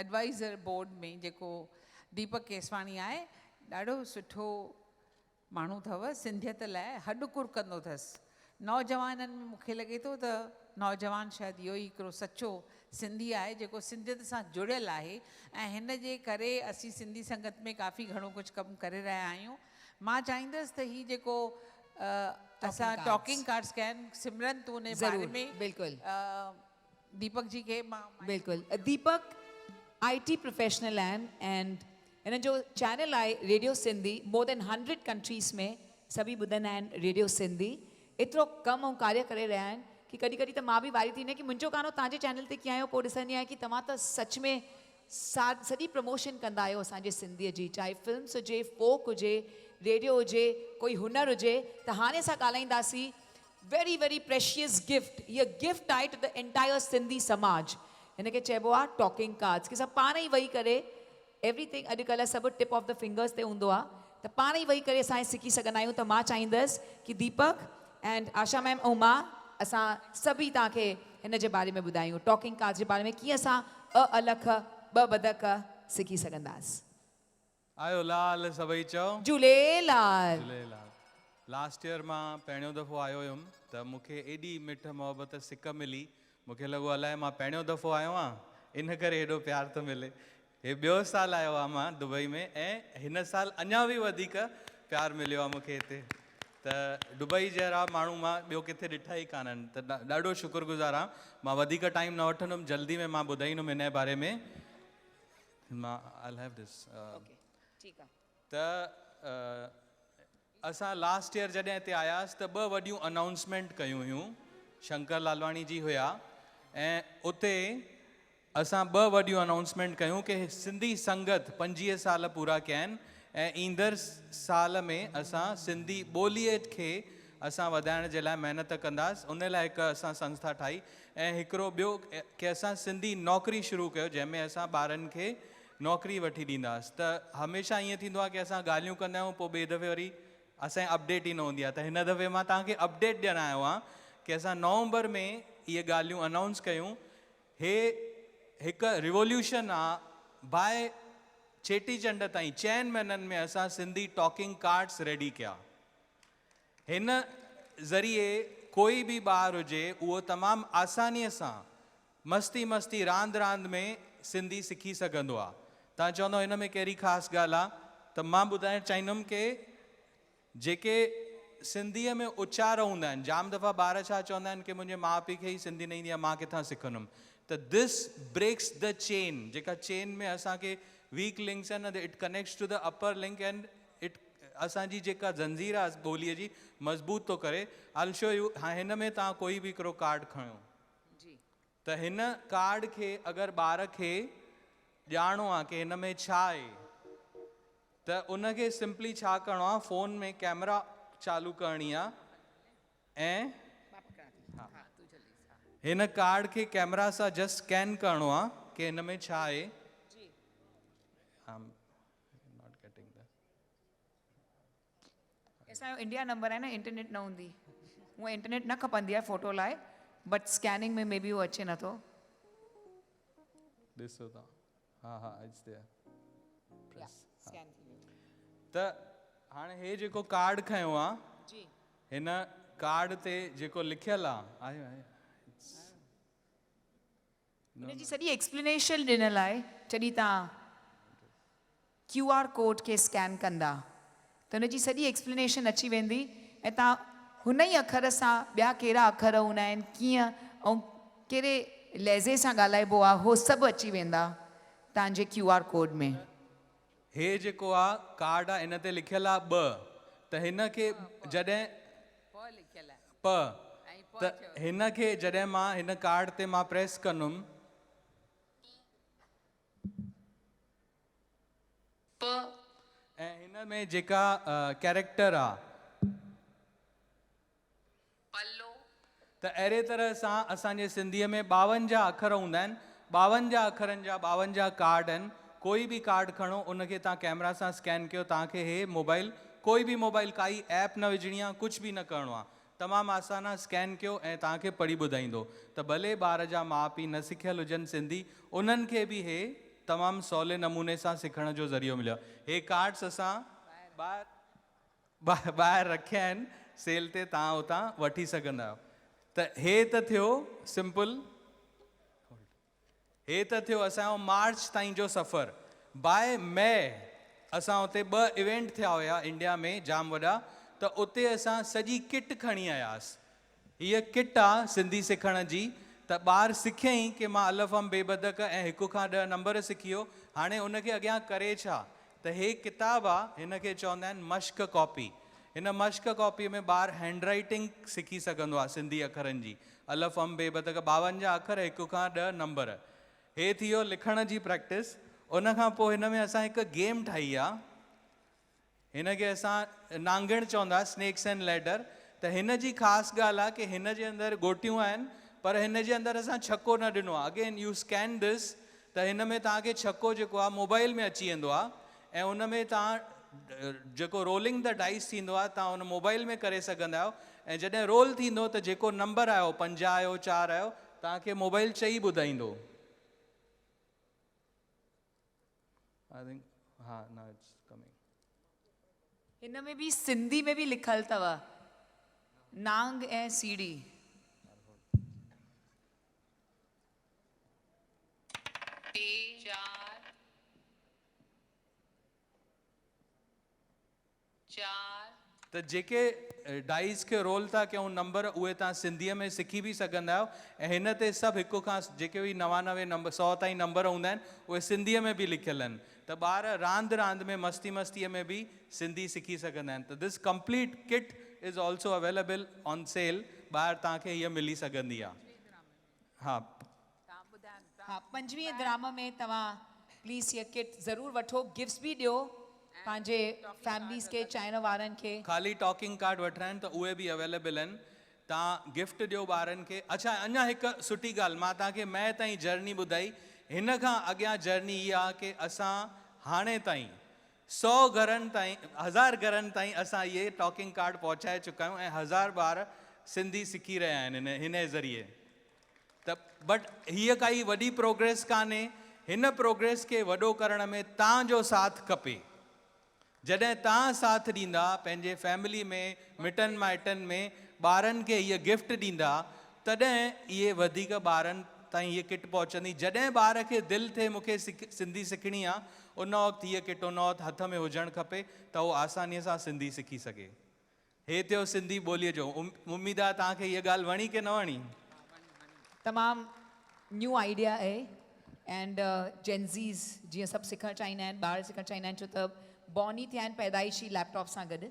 Adviser board ۾ جيڪو ديپڪ ڪيسواڻي آهي ڏاڍو سٺو ماڻهو اٿو سنڌيت لاء هڏ ڪرڪندو اٿس. نوجوانن ۾ مون کي لڳي ٿو ته نوجوان شايد اهو ئي هڪڙو سچو سنڌي آهي جيڪو سنڌيت سان جڙيل آهي ۽ هن جي ڪري اسين سنڌي سنگت ۾ ڪافي گهڻو ڪجهه ڪم ڪري رهيا آهيون. مان چاهيندس ته هي جيڪو اسان ٽاڪنگ ڪارڊس ڪيا آهن سمرن تون ان جي باري ۾ بلڪل ديپڪ جي کي مان بلڪل ديپڪ آئي ٽي پروفيشنل آهن اينڊ هنن جو چينل آهي radio Sindhi more than hundred countries ۾ سڀئي ٻڌندا آهن ريڊيو سنڌي ايترو ڪم ۽ ڪاريه ڪري رهيا آهن ڪي ڪڏهن ڪڏهن ته مان به واري ٿي ويندي آهيان ڪي منهنجو گانو توهان جي چينل تي ڪيئن آيو پوء ڏسندي آهيان ڪي توهان ته سچ ۾ سڄي پروموشن ڪندا آهيو اسان جي سنڌي جي چاهي فلمس هجي فوڪ هجي ريڊيو هجي ڪوئي هنر هجي ته هاڻي اسان ڳالهائينداسين ويري ويري پريشيس گفٽ هيء گفٽ آهي ٽو the entire Sindhi سماج هن کي چئبو آهي ٽاڪنگ ڪارڊس ڪي اسان پاڻ ئي ويهي ڪري ايوري ٿنگ اڄڪلهه سڀ ٽپ آف the fingers تي هوندو آهي ته پاڻ ئي ويهي ڪري اسان هي سکي سگهندا آهيون ته مان چاهيندس ڪي ديپڪ اينڊ آشا ميم ۽ مان اسان سڀ ئي توهان کي هن جي باري ۾ ٻڌايون ٽاڪنگ ڪارڊس جي باري ۾ ڪيئن اسان ا الک ٻه بدڪ سکي سگهنداس. آيو لال سڀئي چئو. جهوليلال. جهوليلال لاسٽ يئر مان پهريون دفعو آيو هيم ته مون کي ايڏي مٺ محبت سڪ ملي مون کي لڳو الائي مان پهريون دفعو آيو آهيان ان ڪري ايڏو پيار ٿو ملي هي ٻيو سال آيو آهيان مان دبئي ۾ ۽ هن سال اڃا به وڌيڪ پيار مليو آهي مون کي هتي ته دبئي جهڙا ماڻهو مان ٻيو ڪٿي ڏٺا ئي ڪانهن ته ڏاڍو شڪر گذار آهيان مان وڌيڪ ٽائيم نه وٺندم جلدي ۾ مان ٻڌائيندم هن جي باري ۾ مان I'll have this ته اسان لاسٽ ايئر جڏهن هتي آياس ته ٻه وڏيون انائونسمينٽ ڪيون هيون شنڪر لالواڻي جي هيا ۽ اتي اسان ٻه وڏيون انائونسمينٽ ڪيون ڪي سنڌي سنگت 25 سال پورا ڪيا آهن ۽ ايندڙ سال ۾ اسان سنڌي ٻوليء کي اسان وڌائڻ جي لاء محنت ڪنداس ان لاء هڪ اسان سنسٿا ٺاهي ۽ هڪڙو ٻيو ڪي اسان سنڌي نوڪري شروع ڪيو جنهن ۾ اسان ٻارن کي نوڪري وٺي ڏينداس ته هميشه ائين ٿيندو آهي ڪي اسان ڳالهيون ڪندا آهيون پوء ٻئي دفعي وري اسان جي اپڊيٽ ئي نه هوندي آهي ته هن دفعي مان توهان کي اپڊيٽ ڏيڻ آيو آهيان ڪي اسان نومبر ۾ اهي ڳالهيون انائونس ڪيون هي هڪ ريوليوشن آ باء چيٽي چنڊ تائين چئن مهينن ۾ اسان سنڌي ٽاڪنگ ڪارڊس ريڊي ڪيا هن ذريعي ڪوئي به ٻار هجي اهو تمام آسانيء سان مستي مستي راند راند ۾ سنڌي سکي سگهندو آ. توهان چوندؤ هن ۾ ڪهڙي خاص ڳالهه آ ته مان ٻڌائڻ چاهيندم ڪي جيڪي سنڌيء ۾ اچار هوندا آهن جام دفعا ٻار ڇا چوندا آهن ڪي منهنجي ماء پيء کي ئي سنڌي نه ايندي آ مان ڪٿان سکندم ته this breaks the chain جيڪا چين ۾ اسان کي ويڪ لنڪس آهن نه it connects to the upper link and it اسان جي جيڪا زنجير آ ٻوليء جي مضبوط ٿو ڪري آل شو يو هاڻي هن ۾ توهان ڪوئي به هڪڙو ڪارڊ کڻيو ته هن ڪارڊ کي اگر ٻار کي ڄاڻڻو آ ڪي هن ۾ ڇا آهي ته ان کي سمپلي ڇا ڪرڻو آ فون ۾ ڪيمرا چالو ڪرڻي آ ۽ هن ڪارڊ کي ڪيمرا سان جسٽ اسڪين ڪرڻو آ ڪي هن ۾ ڇا آهي. Not getting the. اسان جو انڊيا نمبر آهي نه انٽرنيٽ نه هوندي هونء انٽرنيٽ نه کپندي آهي فوٽو لاء بٽ اسڪيننگ ۾ مي بي هو اچي نٿو. ڏسو ٿا ها ها it's there يا اسڪين ٿي ويو. ته هاڻي هي جيڪو ڪارڊ کنيو آ جي هن ڪارڊ تي جيڪو لکيل آ آيو آيو it's ان جي سڄي ايڪسپلينيشن ڏنل آهي جڏهن توهان ڪيو آر ڪوڊ کي اسڪين ڪندا ته ان جي سڄي ايڪسپلينيشن اچي ويندي ۽ توهان هن ئي اکر سان ٻيا ڪهڙا اکر هوندا آهن ڪيئن ۽ ڪهڙي لهجي سان ڳالهائبو آهي هو سڀ اچي ويندا توهان جي ڪيو آر ڪوڊ ۾. هي جيڪو آ ڪارڊ آ ان تي لکيل آ ٻه ته هن کي جڏهن پ ته هن کي جڏهن مان هن ڪارڊ تي مان پريس ڪندم. پ. ۽ هن ۾ جيڪا ڪيريڪٽر آ. پلو. ته اهڙي طرح سان اسان جي سنڌيء ۾ 52 اکر هوندا آهن. 52 اکرن جا 52 ڪارڊ آهن. ڪوئي به ڪارڊ کڻو ان کي توهان ڪئميرا سان اسڪين ڪيو توهان کي هي موبائل ڪوئي به موبائل ڪائي ايپ نه وجهڻي آهي ڪجهه به نه ڪرڻو آهي تمام آسان آهي اسڪين ڪيو ۽ توهان کي پڙهي ٻڌائيندو ته ڀلي ٻار جا ماء پيء نه سکيل هجن سنڌي انهن کي به هي تمام سولي نموني سان سکڻ جو ذريعو مليو آهي. هي ڪارڊس اسان ٻاهر ٻاهر رکيا آهن سيل تي توهان اتان وٺي سگهندا آهيو. ته هي ته ٿيو سمپل هي ته ٿيو اسان جو مارچ تائين جو سفر. باء مئي اسان اتي ٻه ايونٽ ٿيا هيا انڊيا ۾ جام وڏا ته اتي اسان سڄي ڪٽ کڻي آياس. هيء ڪٽ آ سنڌي سکڻ جي ته ٻار سکيائين ڪي مان الف ام بي بدڪ ۽ هڪ کان ڏهه نمبر سکي ويو هاڻي ان کي اڳيان ڪري ڇا ته هي ڪتاب آ هن کي چوندا آهن مشق ڪاپي. هن مشق ڪاپيء ۾ ٻار هينڊ رائيٽنگ سکي سگهندو آهي سنڌي اکرن جي، الف، ام، بي، ب تڪ 52 اکر هڪ کان ڏهه نمبر. هي ٿي ويو لکڻ جي پريڪٽس. ان کان پوء هن ۾ اسان هڪ گيم ٺاهي آ. هن کي اسان نانگڻ چوندا اسنيڪس اينڊ ليڊر. ته هن جي خاص ڳالهه آ ڪي هن جي اندر ڳوٽيون آهن پر هن جي اندر اسان ڇڪو نه ڏنو آ. اگين يو اسڪين دس ته هن ۾ توهان کي ڇڪو جيڪو آ موبائل ۾ اچي ويندو آ ۽ ان ۾ توهان جيڪو رولنگ the dice ٿيندو آ توهان ان موبائل ۾ ڪري سگهندا آهيو ۽ جڏهن رول ٿيندو ته جيڪو نمبر آيو 50 آيو 4 آيو توهان کي موبائل چئي ٻڌائيندو. I think ها نه it's coming. هن ۾ به سنڌي ۾ به لکل اٿو نانگ ۽ سيڙهي. ٽي، چار، چار. ته جيڪي ڊائيز کي رول ٿا ڪيون نمبر اهي توهان سنڌيء ۾ سکي به سگهندا آهيو ۽ هن تي سڀ هڪ کان جيڪي به 99 نمبر سئو تائين نمبر هوندا آهن اهي سنڌيء ۾ به لکيل آهن ته ٻار راند راند ۾ مستي مستيء ۾ به سنڌي سکي سگهندا آهن ته this complete kit is also available on sale ٻاهر توهان کي هيء ملي سگهندي آهي ها. ها 25 درام ۾ توهان پليز هيء ڪٽ ضرور وٺو گفٽس به ڏيو پنهنجي فيمليز کي چاهڻ وارن کي. خالي ٽاڪنگ ڪارڊ وٺڻا آهن ته اهي به اويليبل آهن توهان گفٽ ڏيو ٻارن کي اڇا اڃا هڪ سٺي ڳالهه مان توهان کي مئي تائين جرني ٻڌائي هن کان اڳيان جرني اها آهي ڪي اسان هاڻي تائين سئو گهرن تائين هزار گهرن تائين اسان اهي ٽاڪنگ ڪارڊ پهچائي چڪا آهيون ۽ هزار ٻار سنڌي سکي رهيا آهن هن ذريعي. ته بٽ هيء ڪائي وڏي پروگريس ڪانهي، هن پروگريس کي وڏو ڪرڻ ۾ تان جو ساٿ کپي. جڏهن تان ساٿ ڏيندا، پنهنجي فيملي ۾، مٽن مائٽن ۾ ٻارن کي هيء گفٽ ڏيندا، تڏهن اهي وڌيڪ ٻارن تائين هيء ڪٽ پهچندي. جڏهن ٻار کي دل ٿئي مون کي سنڌي سکڻي آ، ان وقت هيء ڪٽ ان وقت هٿ ۾ هجڻ کپي ته هو آسانيء سان سنڌي سکي سگهي. هي ٿيو سنڌي ٻوليء جو. اميد آهي توهان کي هيء ڳالهه وڻي ڪي نه وڻي. تمام نيو آئيڊيا آهي اينڊ جين زيز جيئن سڀ سکڻ چاهيندا آهن ٻار سکڻ چاهيندا آهن ڇو ته بورن ئي ٿيا آهن پيدائشي ليپ ٽاپ سان گڏ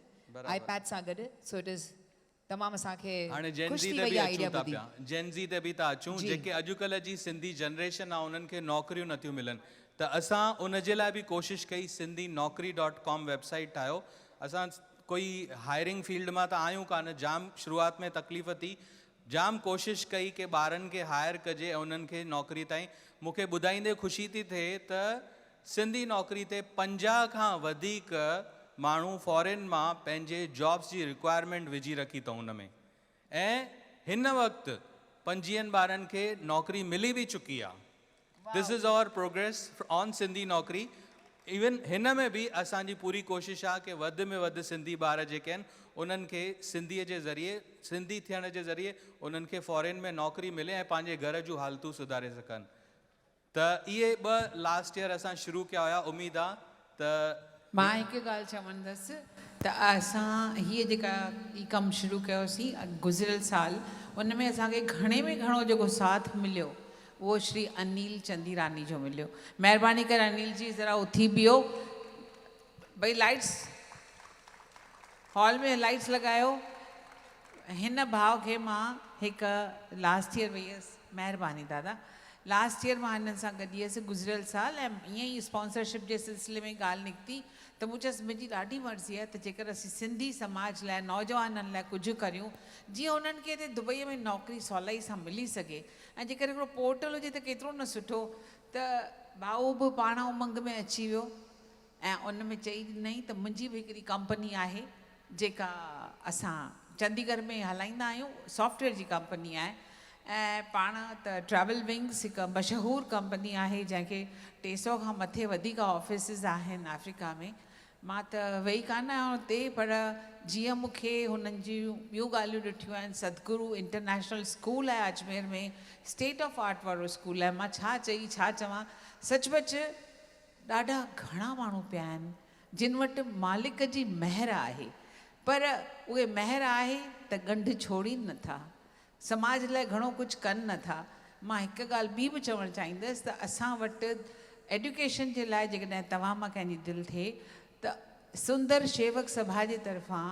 آئي پيڊ سان گڏ سو it از تمام اسان کي هاڻي جين خوش زي ٿي تي وئي به آئيڊيا اچون ٿا ٻڌي. پيا جين زي تي به ٿا اچون جي. جيڪي اڄڪلهه جي سنڌي جنريشن آهي انهن کي نوڪريون نٿيون ملن ته اسان ان جي لاء به ڪوشش ڪئي Sindhi Naukri dot com web site ٺاهيو اسان ڪوئي هائرنگ فيلڊ مان ته آهيون ڪانه جام شروعات ۾ تڪليف ٿي جام ڪوشش ڪئي ڪي ٻارن کي هائر ڪجي ۽ انهن کي نوڪري تائين مون کي ٻڌائيندي خوشي ٿي ٿئي ته سنڌي نوڪري تي 50 کان وڌيڪ ماڻهو فارين مان پنهنجي جابس جي رڪوائرمينٽ وجهي رکي اٿئون ان ۾ ۽ هن وقت پنجويهن ٻارن کي نوڪري ملي به چڪي آ this is our progress on Sindhi Naukri even هن ۾ به اسان جي پوري ڪوشش آ ڪي وڌ ۾ وڌ سنڌي ٻار جيڪي آهن انهن کي سنڌي جي ذريعي سنڌي ٿيڻ جي ذريعي انهن کي فارين ۾ نوڪري ملي ۽ پنهنجي گهر جون حالتون سڌاري سگهن ته اهي ٻه لاسٽ يئر اسان شروع ڪيا هيا اميد آ ته. مان هڪ ڳالهه چوندس ته اسان هيء جيڪا هي ڪم شروع ڪيوسين گذريل سال ان ۾ اسان کي گهڻي ۾ گهڻو جيڪو ساٿ مليو اهو شري انيل چنديراني جو مليو. مهرباني ڪري انيل جي ذرا اٿي بيهو. ڀئي لائيٽس هال ۾ لائيٽس لڳايو. هن ڀاء کي مان هڪ لاسٽ يئر وئي هيس مهرباني دادا لاسٽ يئر مان هنن سان گڏ هيس گذريل سال ۽ ائين ئي اسپانسرشپ جي سلسلي ۾ ڳالهه نڪتي ته مون چيس منهنجي ڏاڍي مرضي آهي ته جيڪر اسين سنڌي سماج لاء نوجوانن لاء ڪجهه ڪريون جيئن انهن کي هتي دبئي ۾ نوڪري سولائي سان ملي سگهي ۽ جيڪر هڪڙو پورٽل هجي ته ڪيترو نه سٺو ته ڀائو به پاڻ امنگ ۾ اچي ويو ۽ ان ۾ چئي ڏنائين ته منهنجي به هڪڙي ڪمپني آهي جيڪا اسان چنديڳڙهه ۾ هلائيندا آهيون سافٽ ويئر جي ڪمپني آهي ۽ پاڻ ته ٽريول ونگس هڪ مشهور ڪمپني آهي جنهن کي 300 کان مٿي وڌيڪ آفيسز آهن آفريڪا ۾. مان ته وئي ڪانه آهيان اتي پر جيئن مون کي هنن جون ٻيون ڳالهيون ڏٺيون آهن سدگرو انٽرنيشنل اسڪول آهي اجمير ۾ اسٽيٽ آف آرٽ وارو اسڪول آهي مان ڇا چئي ڇا چوان سچ پچ ڏاڍا گهڻا ماڻهو پيا آهن جن وٽ مالڪ جي مهر آهي پر اهي مهر آهي ته ڳنڍ ڇوڙين نٿا سماج لاء گهڻو ڪجهه ڪن نه ٿا. مان هڪ ڳالهه ٻي به چوڻ چاهيندس ته اسان وٽ ايڊيوڪيشن جي لاء جيڪڏهن توهان مان ڪنهن جي دل ٿئي ته سندر شيوڪ سڀا جي طرفان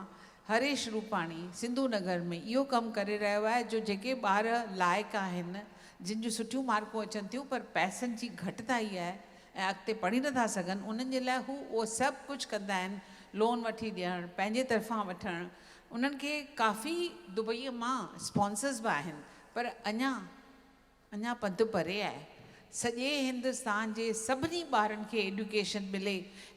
هريش روپاڻي سنڌو نگر ۾ اهو ڪم ڪري رهيو آهي جو جيڪي ٻار لائق آهن جن جون سٺيون مارڪون اچن ٿيون پر پئسن جي گهٽتائي آهي ۽ اڳتي پڙهي نه ٿا سگهن انهن جي لاء هو اهو سڀ ڪجهه ڪندا آهن لون وٺي ڏيڻ پنهنجي طرفان وٺڻ انهن کي ڪافي دبئيء مان اسپانسرز به آهن پر اڃا اڃا پنڌ پري آهي. سڄي هندستان جي سڀني ٻارن کي ايڊيوڪيشن ملي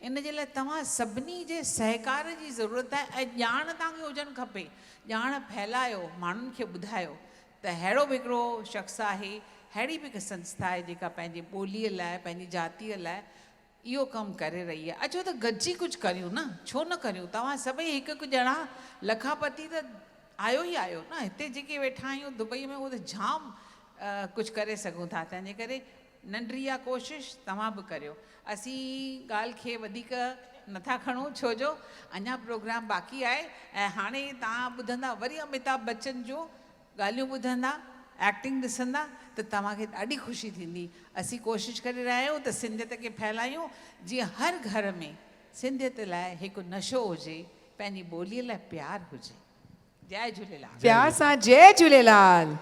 ان جي لاء توهان سڀني جي سهڪار جي ضرورت آهي ۽ ڄاڻ توهان کي هجڻ کپي. ڄاڻ ڦهلايو، ماڻهن کي ٻڌايو ته ههڙو به هڪڙو شخص آهي، ههڙي به هڪ سنسٿا آهي جيڪا پنهنجي ٻوليء لاء، پنهنجي جاتيء لاء اهو ڪم ڪري رهي آهي. اچو ته گڏجي ڪجهه ڪريون نه، ڇو نه ڪريون؟ توهان سڀئي هڪ هڪ ڄڻا لکاپتي ته آهيو ئي آهيو نه. هتي جيڪي ويٺا آهيون دبئي ۾ اهو ته جام ڪجهه ڪري سگهون ٿا. تنهن جي ڪري ننڍڙي اها ڪوشش توهان به ڪريو. اسين ڳالهه کي وڌيڪ نٿا کڻون ڇو جو اڃا پروگرام باقي آهي ۽ هاڻي توهان ٻڌندا وري اميتاڀ بچن جو ڳالهيون ٻڌندا، ايڪٽنگ ڏسندا ته توهان کي ڏاڍي خوشي ٿيندي. اسين ڪوشش ڪري رهيا آهيون ته سنڌيت کي ڦهلايون جيئن هر گهر ۾ سنڌيت لاء هڪ نشو هجي، پنهنجي ٻوليء لاء پيار هجي. جئي جهوليلال. پيار سان جئي جهوليلال.